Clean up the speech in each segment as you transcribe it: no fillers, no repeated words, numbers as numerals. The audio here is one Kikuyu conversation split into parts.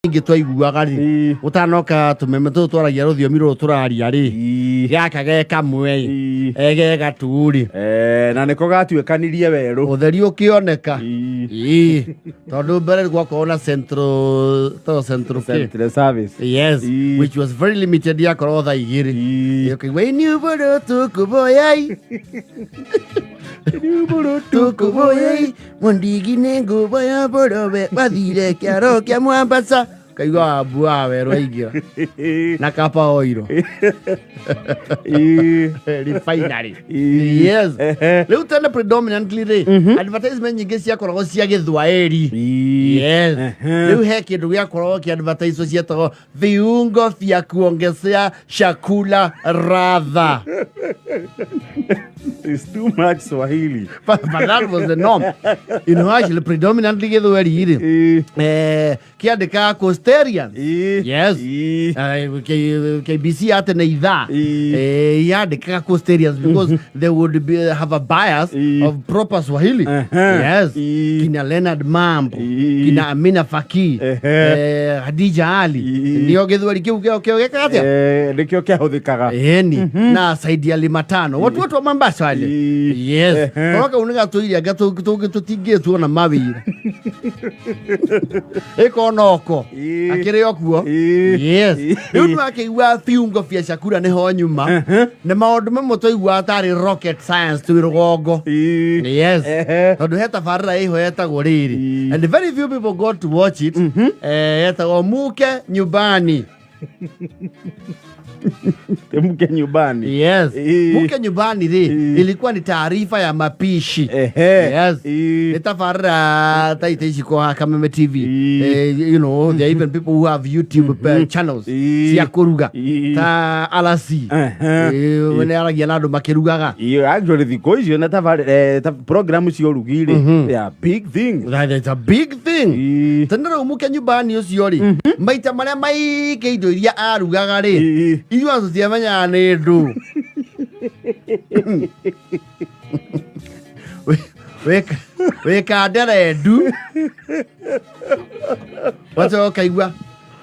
Ingĩ twaiguaga rĩ, ũtanoka tũmeme tũtũ twaragia rũthiomi rũrũ tũraria rĩ, gaka ge kamwe ge gatu rĩ. Eh, na nĩko gatuĩkanirie werũ. Ũtheri ũkĩoneka. Ĩĩ. Tondũ mbere gwakorwo na central to central kĩ? Central service. Yes, which was very limited, yakorwo thaa 2. Ũkaigua iniubũrũ tũkũboyai tũkũboyai mũndigi nĩ ngũboya bũrũwe wathire kĩaro kĩa Mwambasa, kaigua wambu wa werũ aingĩra na kapa oiro refinery. Yes. Rĩu tene predominantly rĩ, advertisement nyingĩ ciakoragwo cia Gĩthwaĩri. Yes. Rĩu he kĩndũ gĩakoragwo kĩ advertise cietagwo viungo vya kuongezea chakula radha. It's too much Swahili. But that was the norm. Actually predominantly Gĩthweri rĩ, kĩandĩkaga Coastarians. Yes. KBC ya tene ithaa yandĩkaga Coastarians because they would have a bias of proper Swahili. Yes. Kina Leonard Mambo, kina Amina Faki, Hadija Ali. Nĩo Gĩthweri kĩu kĩo gĩkaga atĩa? Eh, nĩkĩo kĩahũthĩkaga. Ĩni na Saidi Ali Matano, watu wetu wa Mombasa wale. Yes. Korwo kau nĩ gatũire anga tũtingĩtuona mawĩra ĩko noko akĩrĩ o kuo. Yes. Rĩu nĩwakĩigua viungo vya chakula nĩho nyuma nĩ maũndũ mamwe twaiguaga tarĩ rocket science twĩ rũgongo. Yes. Tondũ he tabarĩra ĩho yetagwo rĩrĩ, and very few people got to watch it, yetagwo Muke Nyumbani. Mke Nyumbani. Yes. Muke Nyumbani rĩ, ilikuwa ni taarifa ya mapishi. Yes. Nĩ tabarĩra ta ita ici kwa Kameme TV. There are even people who have YouTube channels cia kũruga ta RC. Nĩ aragia na andũ makĩrugaga. Iyo, actually thikũ icio na tabarĩra program cia ũrugi rĩ, they are big thing. That is a big thing. Tene rĩu Muke Nyumbani ũcio rĩ, maita marĩa maingĩ indo iria arugaga rĩ, ithuĩ ona tũtiamenyaga nĩ ndũ. Wĩkandere ndu wacoka ũkaigua,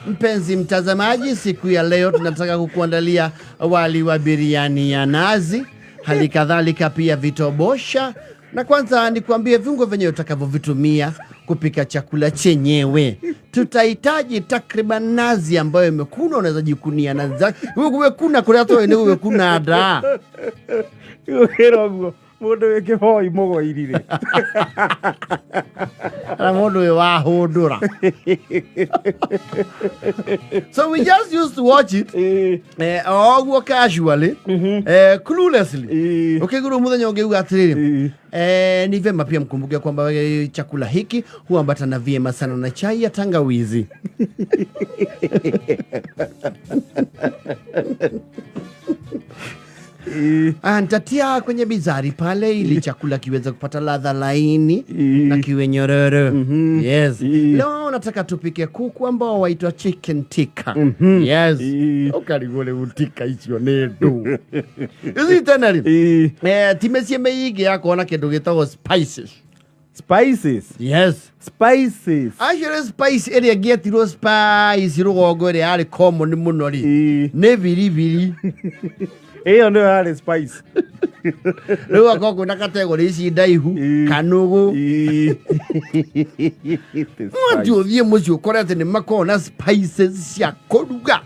"Mpenzi mtazamaji, siku ya leo tunataka kukuandalia wali wa biriani ya nazi, hali kadhalika pia vitobosha, na kwanza nikuambie viungo vyenyewe utakavyovitumia kupika chakula chenyewe. Tutahitaji takriban nazi ambayo imekunwa, unaweza jikunia nazi zako. Wewe kuwekuna kuria toĩ nĩ gwĩkuna nda." Ũkĩra ũguo mũndũ wĩ kĩboi mũgoirire. Na mũndũ wĩ wahũndũra. So we just used to watch it o ũguo casually, cluelessly. Ũkĩigua mũthenya ũngĩuga atĩrĩrĩ, "Ni vyema pia mkumbuke kwamba chakula hiki huambatana vyema sana na chai ya tangawizi." Ah, nitatia kwenye bizari pale ili chakula kiweze kupata ladha laini na kiwe nyororo. Yes. Leo nataka tupike kuku ambao waitwa chicken tikka. Yes. Ũkarigwo rĩu tikka icio nĩ ndũ. Ici tene rĩ, ti mĩciĩ mĩingĩ yakorwo na kĩndũ gĩtagwo spices. Spices. Yes. Spices. Actually spice ĩrĩa ĩngĩetirwo spice rũgongo ĩrĩa yarĩ common mũno rĩ, nĩ biribiri. Ĩyo nĩyo yarĩ spice. Rĩu akorwo kwĩna category ici ndaihu, kanũgũ. Mwati ũthiĩ mũciĩ ũkore atĩ nĩ makoragwo na spices cia kũruga.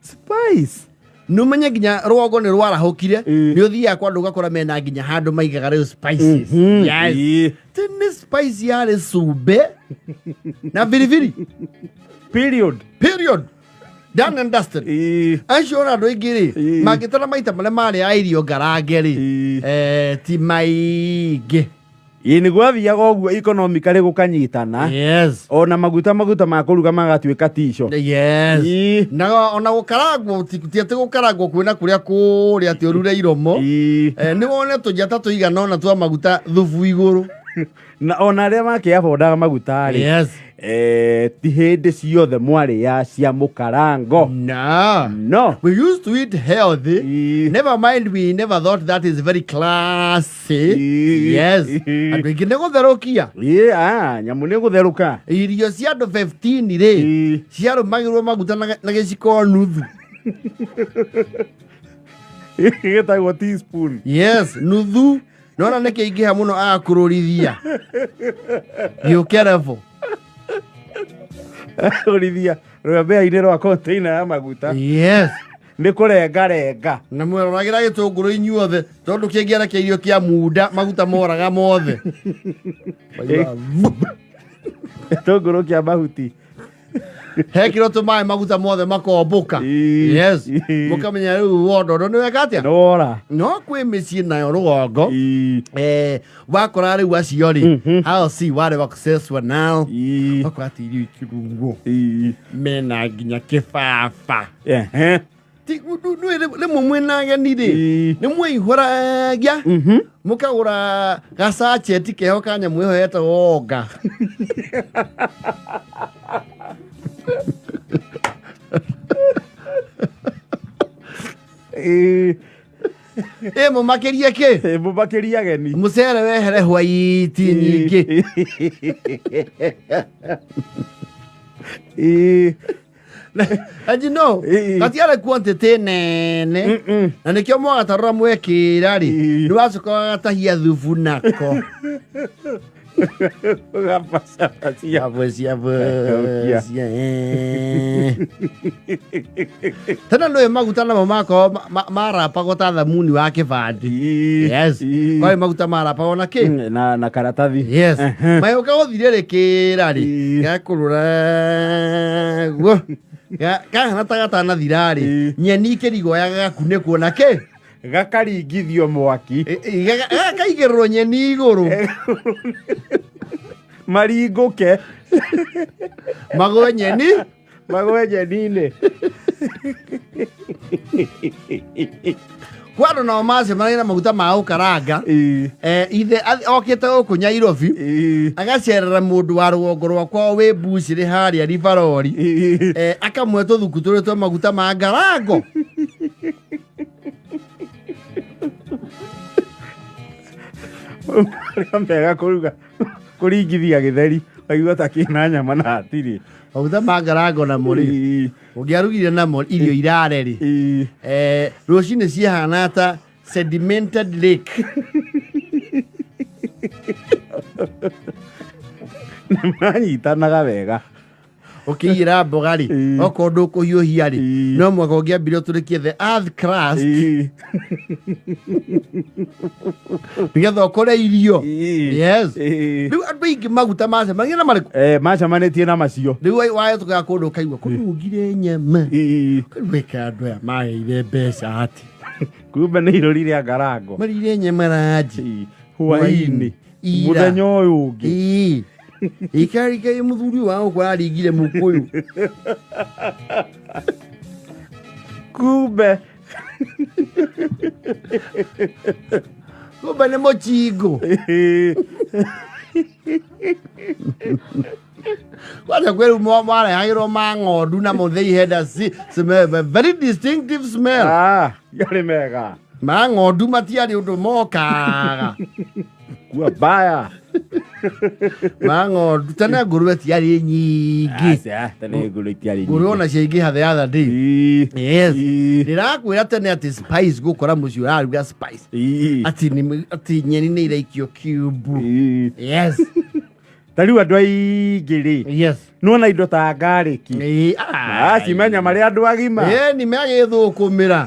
Spice. Nĩ ũmenye nginya rũgongo nĩ rwarahũkire, nĩ ũthiaga kwa andũ ũgakora mena nginya handũ maigaga rĩu spices. Yes. Tene spice yarĩ cumbĩ na biribiri. Period. Period. Done and dusted. Acio ona andũ aingĩ rĩ, mangĩtara maita marĩa marĩa irio ngarange rĩ, ti maingĩ. Ĩ nĩ gwathiaga ũguo economically gũkanyitana. Ona maguta ma kũruga magatuĩka tico. Yes. Na ona gũkarangwo ti atĩ gũkarangwo kwĩna kũrĩa kũrĩa atĩ ũrure iromo. Nĩ wone tũnjata tũigana ũna twa maguta thubu igũrũ. Na ona arĩa makĩabondaga maguta rĩ, Ti hĩndĩ ciothe mwarĩa cia mũkarango. No. No. We used to eat healthy. Ii. Never mind, we never thought that is very classy. Ii. Yes. Ii. Andũ aingĩ nĩ gũtherũkia. Ii, nyamũ nĩ gũtherũka. Irio cia andũ 15 rĩ, ciarũmagĩrwo maguta na gĩciko nuthu. Gĩtagwo teaspoon. Yes, nuthu. Nona nĩ kĩingĩha mũno agakũrũrithia. Gĩũkerevo. Rũrithia rwembea-inĩ rwa container ya maguta. Yes. Nĩ kũrengarenga. Na mweroragĩra gĩtũngũrũ inyuothe tondũ kĩngĩarekeirio kĩa munda maguta moraga mothe. Waigua, Gĩtũngũrũ kĩa mahuti. Hekĩrwo tũmaĩ maguta mothe makombũka. Ii. Yes. Ii. Mũkamenya rĩu wondondo nĩ weka atĩa? Nĩwora. No kwĩ mĩciĩ nayo rũgongo. Ii. Wakora rĩu acio rĩ, hao si wale wa kuseswa nao. Ii. Wakora atĩ irio ikĩrugwo Ii. mena nginya kĩbaba. Ehe. Rĩmwe mwĩna ageni rĩ, Ii. nĩ mwĩihũragia mũkagũra gacacheti keho ka nyamũ ĩyo yetagwo onga. Ii. Ĩ mũmakĩrie kĩ? Ĩ, mũmakĩrie ageni. Mũcere wehere hwaiti nyingĩ. Ii. And you know, Ii. gatiarĩ quantity nene Mm-mm. na nĩkĩo mwagatarũra mwekĩra rĩ, Ii. nĩ wacoka wagatahia thubu nako. Ũgabacabacia. Bacia, bacia, eh. Tene nĩ maguta namo makorwo marapagwo ta thamuni wa kĩbandĩ. Ii. Yes. Ii. Kwarĩ maguta marapagwo na kĩ? Na karatathi. Yes. Ehe. Mayũka gũthire rĩkĩra rĩ, Ii. gakũrũra guo. Kahana ta gatanathira rĩ, Ii. nyeni ikĩrigoya gagakunĩkwo na kĩ? Gakaringithio mwaki. Gakaigĩrĩrwo nyeni igũrũ. Maringũke. Magwe nyeni. Magwe nyeni-inĩ. Kwa andũ nao macemanagia na maguta ma gũkaranga. Ii. Ithe okĩte gũkũ Nyairobi Ii. agacerera mũndũ wa rũgongo rwa kwao wĩ mbucĩrĩ harĩa Rivarori. Ii. Akamwe tũthuku tũrĩ twa maguta ma ngarango. Marĩa mega kũruga kũringithia gĩtheri waigua ta kĩna nyama na hatirĩ. Maguta ma ngarango namo rĩ, Ii. ũngĩarugire namo irio irare rĩ, Ii. Rũcinĩ ciahana ta sedimented lake. Nĩmanyitanaga wega. Ũkĩiyĩra mboga rĩ, Ii. okorwo ndũkũhiũhia rĩ, Ii. no mũhaka ũngĩambire ũtũrĩkie the earth crust Ii. nĩgetha ũkore irio. Ii. Yes. Ii. Rĩu andũ aingĩ maguta macemanagia na marĩkũ? Macemanĩtie na macio. Rĩu wahĩtũkaga kũndũ ũkaigua kũnungire nyama. Ii. Wĩka andũ aya magĩire mbeca atĩ? Kumbe nĩ irũri rĩa ngarango. Marire nyama ranji. Ii. Hwaĩ-inĩ. Ira. Mũthenya ũyũ ũngĩ. Ii. Ikarika mũthuri wa gũkũ aringire mũkũyũ. Kumbe. Kumbe nĩ mũchingo. Ii. Kwanza kwĩ marehagĩrwo ma ng'ondu namo they had a smell, a very distinctive smell. Ah, yarĩ mega. Ma ng'ondu matiarĩ ũndũ mokaga. Kua mbaya. Ma ng'ondu tene ngũrwe tiarĩ nyingĩ. Aca, tene ngũrwe itiarĩ Ngũrwe nyingĩ. ona ciaingĩha the other day. Ii. Yes. Ii. Ndĩrakwĩra tene atĩ spice gũkora mũciĩ ũraruga spice. Ii. Atĩ atĩ nyeni nĩ iraikio cube. Ii. Yes. Ta rĩu andũ aingĩ rĩ, Yes. nĩwona indo ta ngarĩki. Ĩĩ, Acimenya marĩ andũ agima. Ĩĩ, nĩ megĩthũkũmĩra.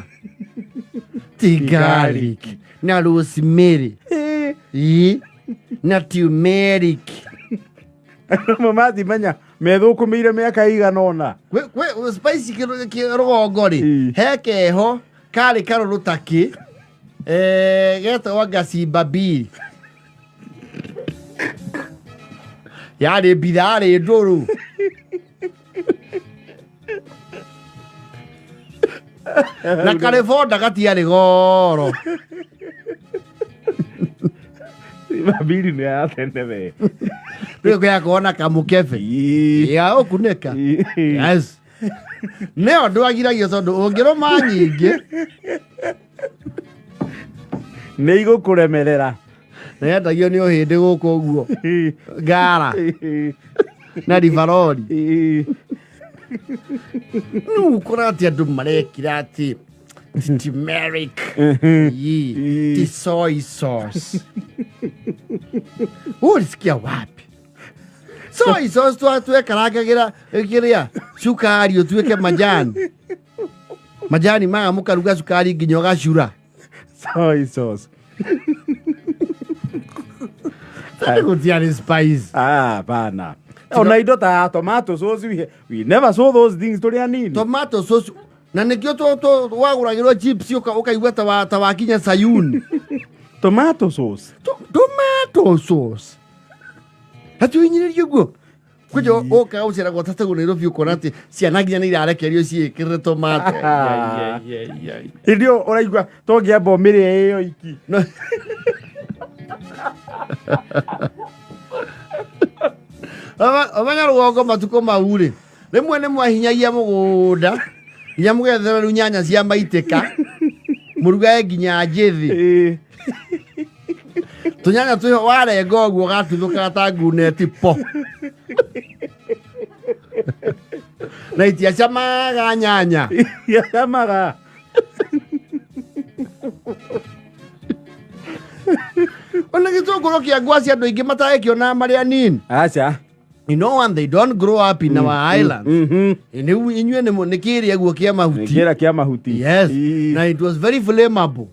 Ti garlic na rosemary. Ii. Ĩĩ. Na turmeric. Amwe mathimenya methũkũmĩire mĩaka ĩigana ũna. Kwĩ spice rũgongo rĩ, Ĩĩ. he keho karĩ karũrũ takĩ getagwo ngacimba mbiri. Yarĩ mbitha yarĩ ndũrũ. Na karĩ bonda gatiarĩ goro. Mabiri nĩ ya tene we. Rĩu kũyakorwo na kamũkebe ya ũkunĩka. Yes, nĩyo ndwagiragio tondũ ũngĩrũma nyingĩ Nĩ igũkũremerera. Nĩyendagio nĩ ũhĩndĩ gũkũ ũguo ngara na rivarori. Rĩu ũkora atĩ andũ marekira atĩ ti turmeric, ti soy sauce. Ulisikia wapi soy sauce? Twekarangagĩra kĩrĩa cukari ũtuĩke majani majani maya, mũkaruga cukari nginya ũgacura. Soy sauce. Gũtiarĩ spice. Ah, bana, ona indo ta tomato sauce, we never saw those things tũrĩ anini. Tomato sauce, na nĩkĩo wagũragĩrwo chips ũkaigua ta wakinya Sayuni. Tomato sauce. Tomato sauce hati ũhinyĩrĩrie guo kwanja ũkaga gũceragwo tategwo Nairobi, ũkona atĩ ciana nginya nĩ irarekererio ciĩkĩrĩre tomato. Hĩndĩ ĩyo ũraigua tongĩamba ũmĩrĩe ĩyo iki. No. Ũmenya rũgongo matukũ mau rĩ, rĩmwe nĩ mwahinyagia mũgũnda nginya mũgethera rĩu nyanya cia maitĩka, mũrugage nginya njĩthĩ. Tũnyanya twĩho warenga ũguo gatuthũkaga ta nguneti po, na itiacamaga nyanya. Yacamaga. Ona gĩtũngũrũ kĩa ngwaci andũ aingĩ matagĩkĩona marĩ anini. Aca. You know, and they don't grow up in our islands. Nĩ inyuĩ nĩ kĩrĩa guo kĩa mahuti. Kĩra kĩa mahuti. Yes. Na it was very flammable.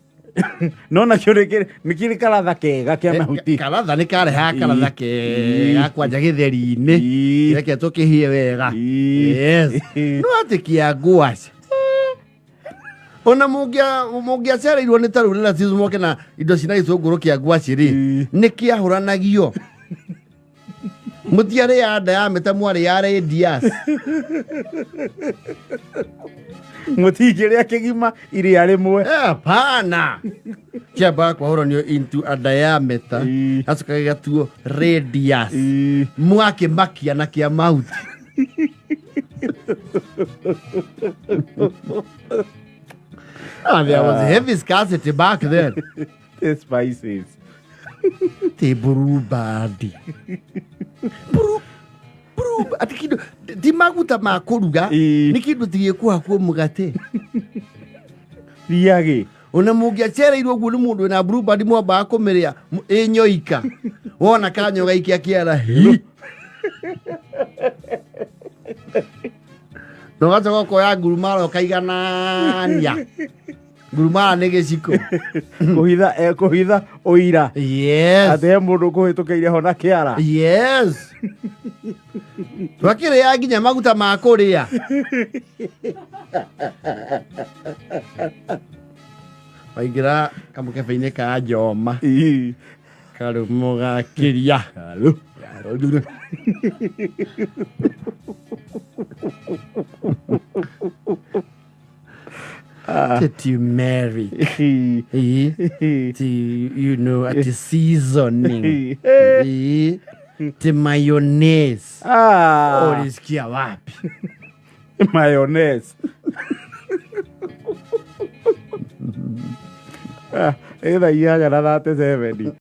No nakĩo nĩ kĩrĩ karatha kega kĩa mahuti. Karatha nĩ karehaga karatha kega kwanja gĩtheri-inĩ. Reke tũkĩhĩe wega. Yes, no atĩ kĩa ngwaci ona mũngĩacereirwo nĩ tarĩu relatives moke na indo cina gĩtũngũrũ kĩa ngwaci rĩ, nĩ kĩahũranagio. Mũtiarĩ ya diameter, mwarĩ ya radius. Mũtingĩrĩa kĩgima iria rĩmwe. Hapana, kĩambaga kwahũranio into a diameter, gacoka gĩgatuo radius, mwakĩmakia na kĩa mahuti. Ah, there was heavy scarcity back then. The spices. Ti Blue Band. Blue ati kindu ti maguta ma kũruga. Nĩ kĩndũ ti gĩkũhakwo mũgate. Thiagĩ. Ona mũngĩacereirwo ũguo nĩ mũndũ wĩna Blue Band, mwambaga kũmĩrĩa ĩ nyoika, wona kanyo gaikia kĩara hi na ũgacoka ũkoya ngurumara ũkaiganania. Ngurumara nĩ gĩciko. Kũhitha, kũhitha ũira. Yes. Atĩ he mũndũ kũhĩtũkĩire ho na kĩara. Yes, twakĩrĩa nginya maguta ma kũrĩa. Waingĩra kamũkebe-inĩ ka njoma karũmũ gakĩria. Halo. Ti turmeric. Ti ati seasoning. Ti mayonnaise. Ah, Ulisikia wapi? Mayonnaise. Ah, ĩthaa 8:37.